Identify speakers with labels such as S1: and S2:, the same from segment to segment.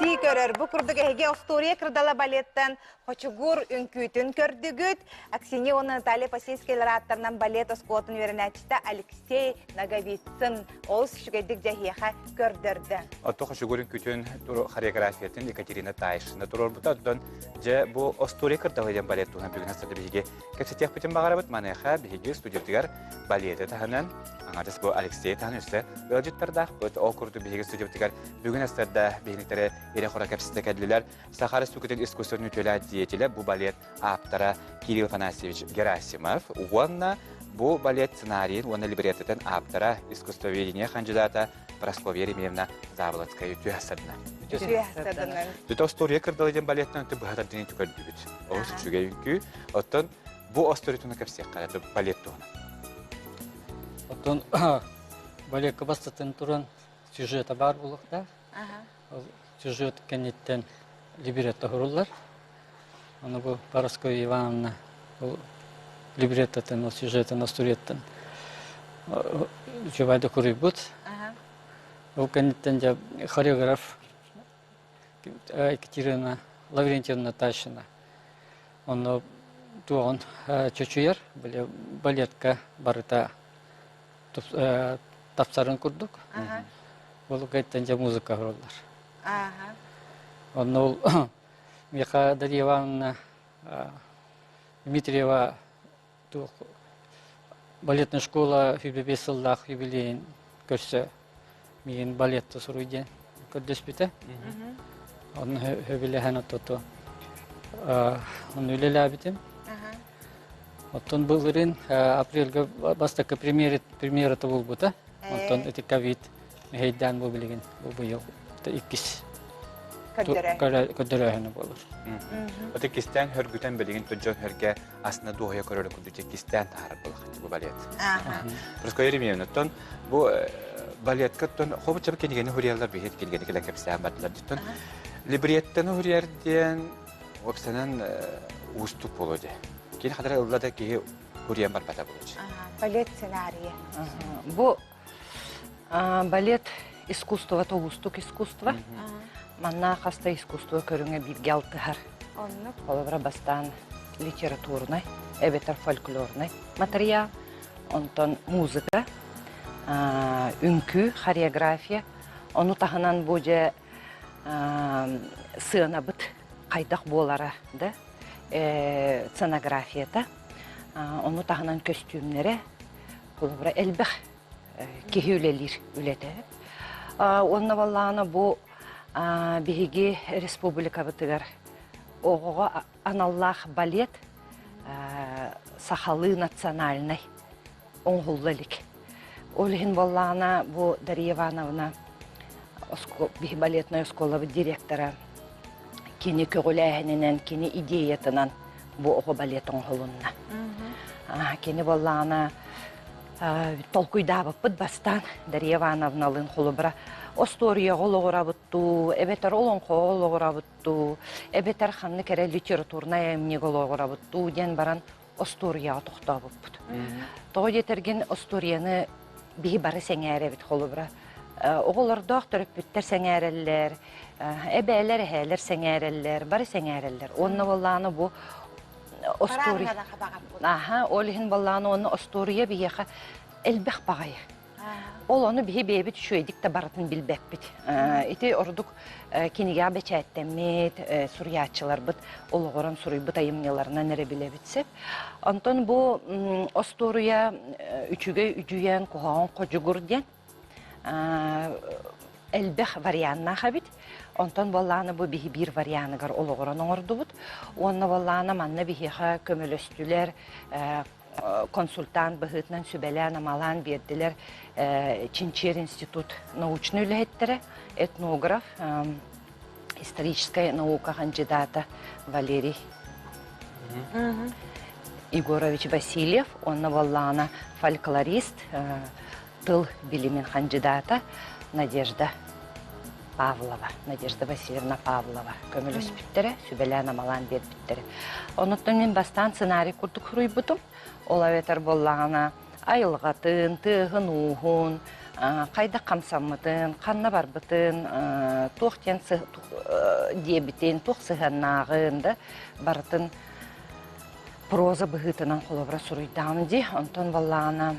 S1: Сии көрөр. Бу курдук эһиги остуоруйа кырдала балеттан Хочугур үҥкүүтүн көрдүгүт. Аксинья уонна Наталья Посельскийлар ааттарынан балет оскуолатын үөрэнээччитэ Алексей Ноговицын олус үчүгэйдик дьэһиэхэ көрдөрдө.
S2: Отто Хочугур үҥкүүтүн хореографиятын Екатерина Тайшина туруорбута. Оттон дьэ бу остуоруйа кырдала диэн балет туһунан бүгүн астады биһиги кэпсэтиэхпитин баҕарабыт. Маныаха биһиги студиятыгар балеты таһынан аҥардас бу Алексей таһынан өссө ыалдьыттардаахпыт. Ол курдук биһиги студиябытыгар бүгүн астарда биһиниктэрэ ирэ-хоро кэпсэтэ кэллилэр. Саха Республикатын искусствотын үтүөлээх деятелэ бу балет ааптара Кирилл Афанасьевич Герасимов уонна бу балет сценарийын уонна либреттотын ааптара искусствоведение хандьыдаата Прасковья Еремеевна Заболоцкая үтүө садына.
S1: Үтүө садына.
S2: Дүтэ остуоруйа кырдала диэн балеттан өтө быһа тардынын көрдүбүт. Олус үчүгэй үҥкүү. Оттон бу остуоруйтуна кэпсиэххэ балет туһунан.
S3: Оттон балетка бастатан туран сюжета баар буолуохтаах. Ол сюжет кэнниттэн либретто суруллар. Ону бу Парасковья Ивановна ол либреттотын, ол сюжетын, остуоруйаттан үчүгэйдик куруйбут. Ол кэнниттэн дьэ хореограф Екатерина Лаврентьевна Тащина онно туоҕун чочуйар, балетка барыта тапсарын курдук. Ол кэнниттэн дьэ музыка оһороллор. Онно ол миэхэ Дарья Ивановна Дмитриева туох балетная школа 25 сыллаах юбилейин көрсө миигин балетта суруй диэн көрдөспүтэ. Онно сөбүлэһэн отото онно үлэлээбитим. Оттон былырыын апрельга бастакы премьерата буолбута. Онтон ити ковид мэһэйдээн бу билигин бу быйыл иккис көрдөрөөһүнэ буолар.
S2: Ити кистээн хөргүтэн билигин дьон хөргө асына дуоһуйа көрөр курдук кистээн таһаарар буолах бу балет. Прасковья Еремеевна, оттон бу балетка оттон хобучча кинигэни хуриялар биһит кинигэни кэлэн кэпсээн бардылар. Оттон либреттаны хуриар диэн Уопсанан уустук буолуо дии. Кини хатара ылла да киһи куриан барбата буолуо.
S1: Балет сценарийа.
S4: Бу балет искусствота уустук искусство. Манна хаста искусство көрүҥэ бииргэ алтыһар.
S1: Оннук.
S4: Холобура бастаан литературнай эбэтэр фольклорнай материал, онтон музыка, үҥкүү, хореография. Ону таһынан бу дьэ сыанабыт хайдах буолара да сценографията ону таһынан көстүүмнэрэ холобура элбэх киһи үлэлиир үлэтэ уонна баллаана бу биһиги республикабытыгар оҕоҕо аналлаах балет. сахалыы национальнай оҥоһулла илик. Ол иһин буоллаҕына бу Дария Ивановна биһи балетнай оскуолабыт директора кини көҕүлээһининэн, кини идеятынан бу оҕо балет оҥоһулунна. Кини буоллаҕына толкуйдаабыппыт бастаан Дария Ивановналыын холобура остуоруйаҕа олоҕурабыт дуу, эбэтэр олоҥхоҕо олоҕурабыт дуу, эбэтэр ханнык эрэ литературнай айымньыга олоҕурабыт дуу диэн баран остуоруйаҕа тохтообуппут. Тоҕо диэтэргин остуоруйаны биһи бары сэҥээрэбит холобура. Оҕолордоох төрөппүттэр сэҥээрэллэр, эбээлэр, эһээлэр сэҥээрэллэр, бары сэҥээрэллэр. Уонна буоллаҕына бу остуоруйа Аха, ол иһин буоллаҕына уонна остуоруйа биһиэхэ элбэх баҕайы. Ол ону биһи бэйэбит үчүгэйдик да барытын билбэппит. Ити ордук кинигэҕэ бэчээттэммит суруйааччыларбыт олоҕуран суруйбут айымньыларынан эрэ билэбит сөп. Онтон бу остуоруйа үчүгэй үдьүйэн, куһаҕан ходьугур диэн элбэх варианнаах эбит. Онтон буоллаҕына бу биһи биир варианыгар олоҕуран оҥордубут. Уонна буоллаҕына манна биһиэхэ көмөлөстүлэр консультант быһыытынан сүбэлээн-амалаан биэрдилэр Чинчиэр институт научнай үлэһиттэрэ, этнограф, историческая наука хандьыдаата Валерий Егорович Васильев уонна буоллаҕына фольклорист, тыл билимин хандьыдаата Надежда Павлова, Надежда Васильевна Павлова көмөлөспүттэрэ, сүбэлээн-амалаан биэрбиттэрэ. Онуттан мин бастаан сценарий курдук суруйбутум. Ол эбэтэр буоллаҕына айылҕатын, тыаһын-ууһун, хайдах хамсаммытын, ханна барбытын, туох диэн диэбитин, туох сыһыаннааҕын да барытын проза быһыытынан холобура суруйдаҕым дии. Онтон буоллаҕына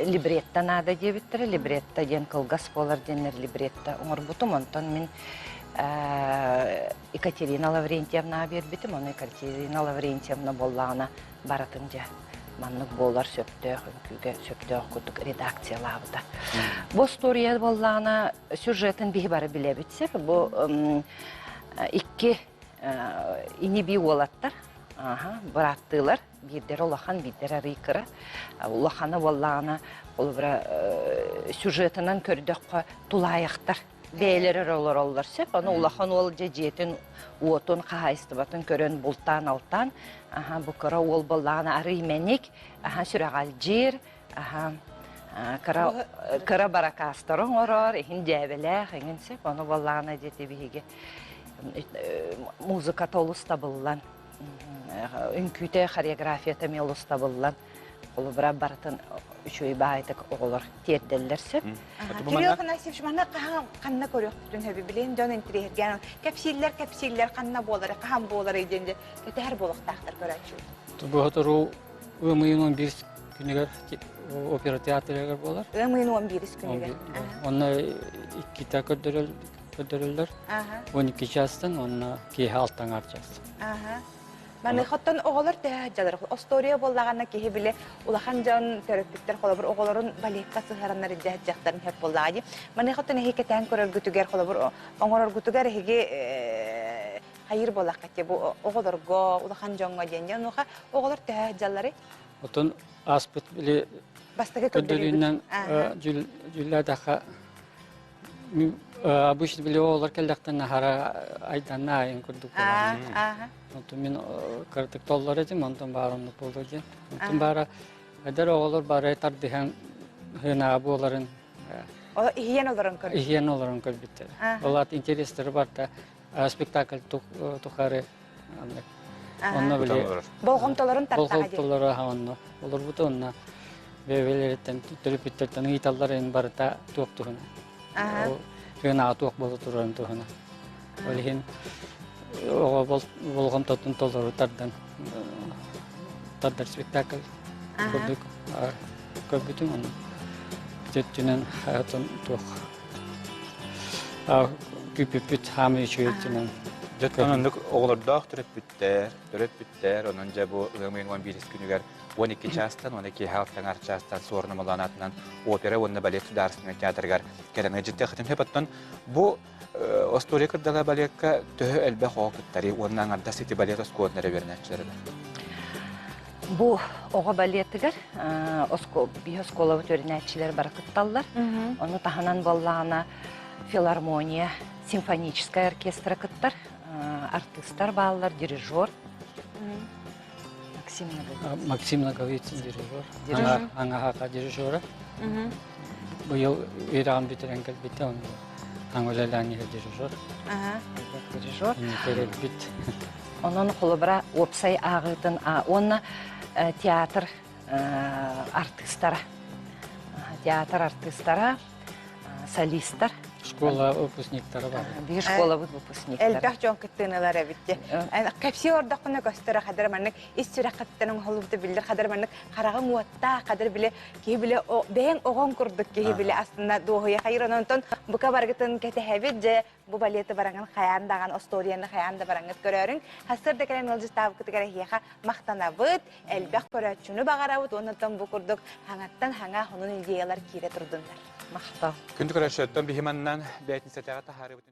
S4: либретто наада диэбиттэрэ. Либретто диэн кылгас буолар диэннэр либретто оҥорбутум. Онтон мин Екатерина Лаврентьевнаҕа биэрбитим. Ону Екатерина Лаврентьевна буоллаҕына барытын дьэ маннык буолар сөптөөх үҥкүүгэ сөптөөх курдук редакциялаабыта. Бу остуоруйа буоллаҕына сюжетын биһи бары билэбит сөп. Бу икки ини-бии уолаттар бырааттыылар биирдэрэ улахан биирдэрэ арый кыра улахана буоллаҕына холобура сюжетынан көрдөххө тулаайахтар бэйэлэрэ эрэ олороллор сөп ону улахан уол дьэ дьиэтин уотун хаһаайыстыбатын көрөн бултаан алтаан аха бу кыра уол буоллаҕына арый мэник аха сүрэҕэлдьиир Аха. Кыра, кыра баракаастары оҥорор, иһин дьээбэлээх, эҥин сөп. Ону буоллаҕына диэти биһиги музыката олус табыллан, үҥкүүтэ, хореографията эмиэ олус табыллан, холобура барытын үчүгэй баайытык оҕолор тиэрдэллэр сөп.
S1: Кирилл Афанасьевич, манна хаһан ханна көрүөхпүтүн сөбүй? Билигин дьон интириэһиргээн кэпсииллэр, кэпсииллэр, ханна буолары, хаһан буоларый диэн кэтэһэр буолуохтаахтар көрөөччү.
S3: Бу сотору ыам ыйын 11 күнүгэр опера театрыгар буолар.
S1: Ыам ыйын 11 күнүгэр.
S3: Онно иккитэ көрдөрөллөр. 12 чаастан уонна киэһэ 6 аҥаар чаас.
S1: Маныхаттан оҕолор төһө дьалар. Остуоруйа буоллаҕына киһи били улахан дьон төрөппүттэр холобур оҕолорун балетка сыһараннар илдьэ сылдьыахтарын сөп буоллаҕа дии. Маныхаттан эһиги кэтээн көрөргүтүгэр холобур оҥороргутугар эһиги хайыыр буоллахха бу оҕолорго улахан дьоҥҥо диэн дьэ онуоха оҕолор төһө сылдьалларый?
S3: Отон ааспыт били
S1: бастакы
S3: көрдөрүүнэн дьүллээтэххэ обычно били оҕолор кэллэхтэн аһара айданна айын курдук буолар. Онтон мин кыратык толлор этим, онтон баара оннук буолуо диэн. Онтон баара эдэр оҕолор бары тардыһан хыынаа буоларын
S1: Ол иһийэн олорон көрбүт.
S3: Иһийэн олорон көрбүттэр. Ол ат интерестеры барта спектакль тухары онно били
S1: болҕомтолорун тартаҕа
S3: болҕомтолоро онно олорбута онно бэйэлэриттэн төрөппүттэртэн ыйыталларын барыта туох туһуна тыынааҕа туох буола турарын туһуна ол иһин оҕо болҕомтотун толору тардан тардар спектакль курдук көрбүтүм онно өттүнэн туох Күүппүппүт хаамыы үчүгэйдинэн.
S2: Дьэ, оннук оҕолордоох төрөппүттэр, төрөппүттэр, онон дьэ бу ыам ыйын 11 күнүгэр 12 чаастан уонна киэһэ алтаҥар чаастан Суорун Омоллоон аатынан опера уонна балет судаарыстыбаннай театрыгар кэлэн ыалдьыттыаххытын сөп. Оттон бу остуоруйа кырдала балекка төһө элбэх оҕо кыттарый уонна аҥардас ити балет оскуолатын эрэ үөрэнээччилэрэ да?
S4: Бу оҕо балетыгар биһи оскуолабыт үөрэнээччилэр бары кытталлар. Ону таһынан буоллаҕына филармония, симфоническай оркестра кыттар, артыыстар бааллар, дирижер. Максим Наговицын.
S3: Максим Наговицын дирижер. Аҥаһака дирижера. Быйыл үөрэҕин бүтэрэн кэлбитэ, онно аҥа үлэлээн иһэр дирижер.
S4: Дирижер.
S3: Кэлбит.
S4: Онон холобура уопсай ааҕыытын уонна театр артыыстара. Театр артыыстара, солистар.
S3: Школа выпускниктара бар.
S4: Биир школабыт выпускниктара.
S1: Элбэх дьон кыттыыналар эбит. Кэпсии ордоххуна көстөрө хадыр маннык ис сүрэххиттэн оҥоһуллубута биллэр хадыр маннык хараҕыҥ уоттаах хадыр биле киһи биле бэйэҥ оҕоҥ курдук киһи биле астына дуоһуйа хайыр онтон бука баргытын кэтэһэбит дьэ Бу балеты бараҥын хайаан даҕан остуоруйаны хайаан да бараҥҥыт көрөөрүҥ. Сарсыарда кэлэн ыалдьыттаабыккытыгар эһиэхэ махтанабыт, элбэх көрөөччүнү баҕарабыт уонна оттон бу курдук хаҥаттан хаҥа сонун идеялар киирэ турдуннар.
S4: Махтал.
S2: Күндү көрөөччүлэртэн биһи маннан бээтинсэтээҕи таһаарыыбытын.